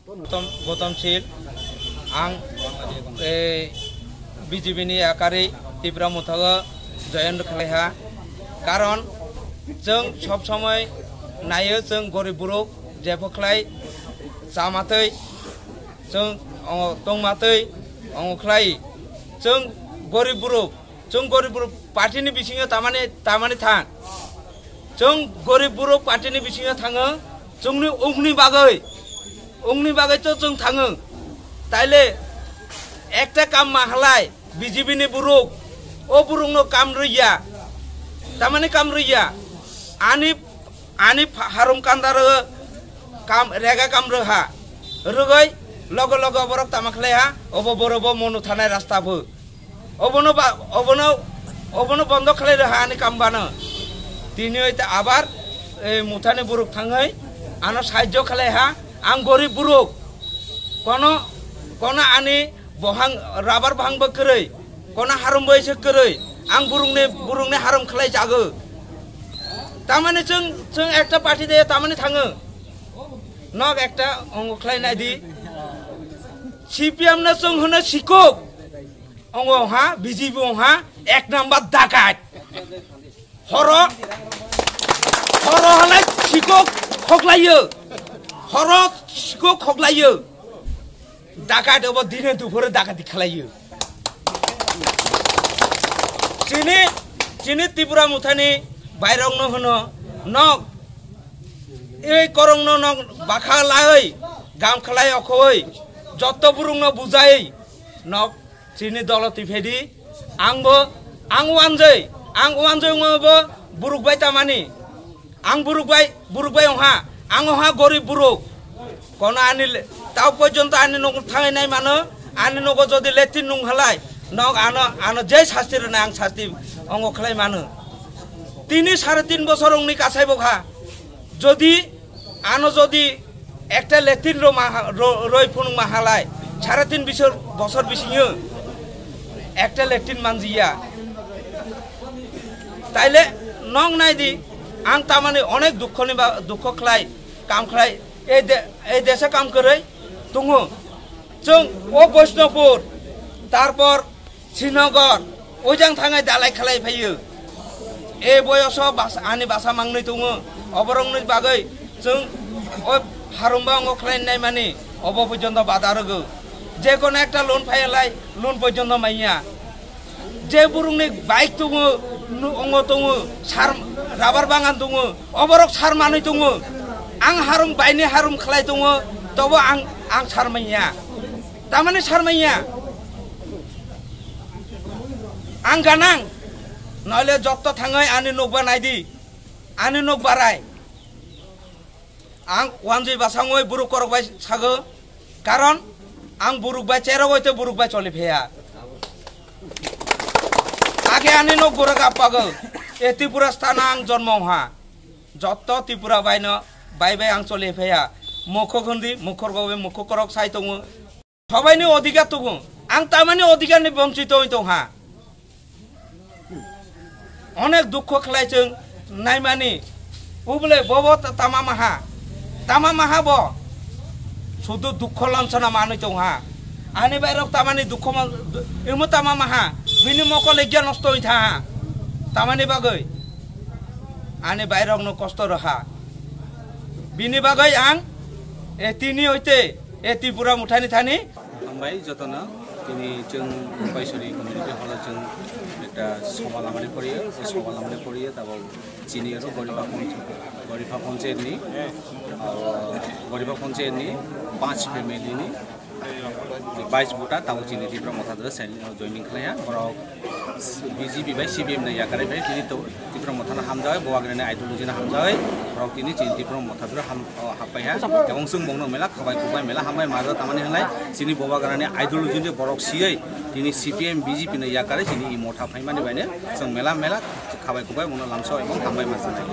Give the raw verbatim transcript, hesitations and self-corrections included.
Gautam, Gautam Sil, ang, eh, B J P ni yakarwi Tipra Motha o join khlaiha. Karon chwng sob somoi naio, chwng gorib borok jepho khlai chamatwi, chwng, o, tongmatwi, ongo khlai. Chwng gorib borok, chwng gorib borok party ni bisingo tamani, tamani thang. Chwng gorib borok party ni bisingo thango, chwngni ungni bagwi, ungni bagwi to chwng thango. Taile ekta kam ma halai, B J P ni borok, o borokno kam rwya, tamani kam rwya, ani, ani pha-, harum kandaro kam, rega kam rwha, rwgwi logo logo borok tama khlaiha, obo borobo mono thanai rasta bo. Obono ba, obono, obono bondo khlai rwha ani kam bano. Tini oi ta abar, eh, Mothani borok thangwi ano sahajjo khlaiha, ang gorib borok. Kono, kono ani bohang, rabar bohang bo kwrwi, kono harum bo ise kwrwi, ang borokni, borokni harum khlai jago. Tamani chwng, chwng ekta party de tamani thango. Nok ekta ongo khlai nai di. C P M no chwng hwno sikok. Ongo ha, B J P ong ha, ek number dakat. Horo, horo halai sikok khoklaio. Horo sikok khoklaio. Dakat obo dine duphore dakati khlaio. Chini, chini Tipra Mothani bairokno hwno nok, ei korongno nok bakha lai, gam khlai okhoi, jotto burungno bujai nok. Chini dolo twi phedi, ang bo, ang wanjwi, ang wanjwi wngwi bo buruk bai tamani. Ang buruk bai, buruk bai wngha, ang wngha gorib buruk. Kono ani le-, tao porjonto ani nogo thangwi nai mano, ani nogo jodi letri nung halai, nok ano, ano je sasti rwna ang sasti ongo khlai mano. Tini sare tin bosor wngni kasai bokha. Jodi ano jodi ekta letrin ro ma ha-, ro-, roi phunuk ma halai, sare tin bisor bosor bisingo ekta letrin manjiya. Taile nok nai di, ang tamani onek dukho ni ba, dukho khlai, kam khlai, ei de-, ei desa kam kwrwi tongo. Chwng o Vaishnavpur, tarpor Srinagar, ojang thangai dalai khalai phaio. E boyoso bas-, ani basa mangnwi tongo. Oborokni bagwi chwng o harumba ongo khlai nai mani, obo porjonto bada rwgo. Je kono ekta loan phaiya lai, loan porjonto manya. Je burungni bike tongo, nu-, ongo tongo, sar, rubber bagan tongo, oborok sar manwi tongo. Ang harum, baini harum khlai tongo, tobo ang, ang sar manya. Tamani sar manya. Ang ganang, noile jotto thangwi ani nokba naidi, ani nok barai. Ang wanjwi basangwi buruk korok bai sago, karon ang buruk bai cherogoi tei buruk bai choli pheya. Age ani nok buruk apago, e Tripura sthana ang jonmo ha. Jotto Tripura baino bai bai ang choli pheya. Mokho khundi, mokho rok bai mokho korok sai tongo. Sobaini odhikar tongo. Ang tamani odhikarni bonchito wng tongha. Onek dukho khlai chwng naimani. Ubole bobo ta-, tama maha. Tama maha bo. Sudu dukho lansana manwi tongha. Ani bairok tamani dukho ma-, imo tama maha. Bini mokol egya nosto wng tha. Tamani bagwi. Ani bairokno kosto rwha. Bini bagwi ang, e, tini oite, e, Tripura muthani thani. Hambai jotono, tini chwng Baisori community hall o chwng ekta soba lamani poriyo, o soba lamani poriyo, tabok chini oro Goriba Ponch-, Goriba Ponchayat ni, ah, Goriba Ponchayat ni panch family ni bais buta tabok chini Tipra Motha doro joining khlaiya, borok B J P bai C P M ni yakarwi bai tini to Tipra Motha no hamjagwi, Bubagrani ideology no hamjagwi, borok tini chini Tipra Motha doro ham-, o, hapaiha. Tabok chwng bongno mela khabai kubai mela hambai maja tamani hinlai chini Bubagrani ideology ni borok siyoi tini C P M B J P ni yakarwi chini i Motha phaimani baino chwng mela mela khabai kubai bongno lamsao ebong hambai majanai.